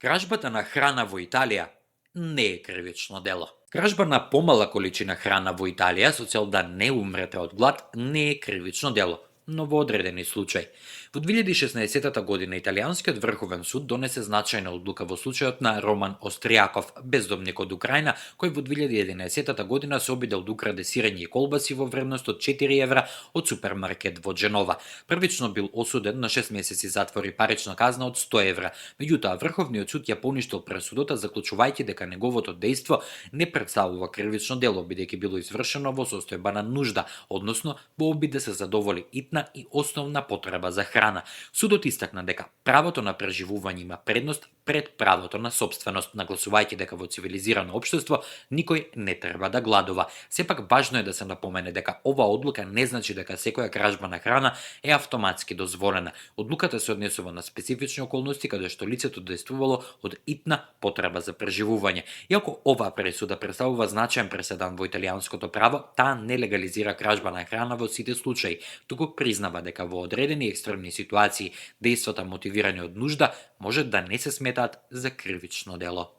Кражбата на храна во Италија не е кривично дело. Кражба на помала количина храна во Италија со цел да не умрете од глад не е кривично дело, но во одредени случаи. Во 2016 година Италијанскиот врховен суд донесе значајна одлука во случајот на Роман Остријаков, бездомник од Украина, кој во 2011 година се обидел да украде сирење и колбаси во вредност од 4 евра од супермаркет во Дженова. Првично бил осуден на 6 месеци затвор и парична казна од 100 евра. Меѓутоа, Врховниот суд ја поништил пресудата, заклучувајќи дека неговото дејство не представува кривично дело, бидејќи било извршено во состојба на нужда, односно во обид да се задоволи итна и основна потреба за храна. Судот истакна дека правото на преживување има предност пред правото на собственост, нагласувајќи дека во цивилизирано општество никој не треба да гладува. Сепак важно е да се напомене дека ова одлука не значи дека секоја кражба на храна е автоматски дозволена. Одлуката се однесува на специфични околности каде што лицето дејствувало од итна потреба за преживување. Иако оваа пресуда представува значаен преседан во италијанското право, таа не легализира кражба на храна во сите случаи, туку признава дека во одредени екстремни ситуации дејствата мотивирани од нужда може да не се сметаат за кривично дело.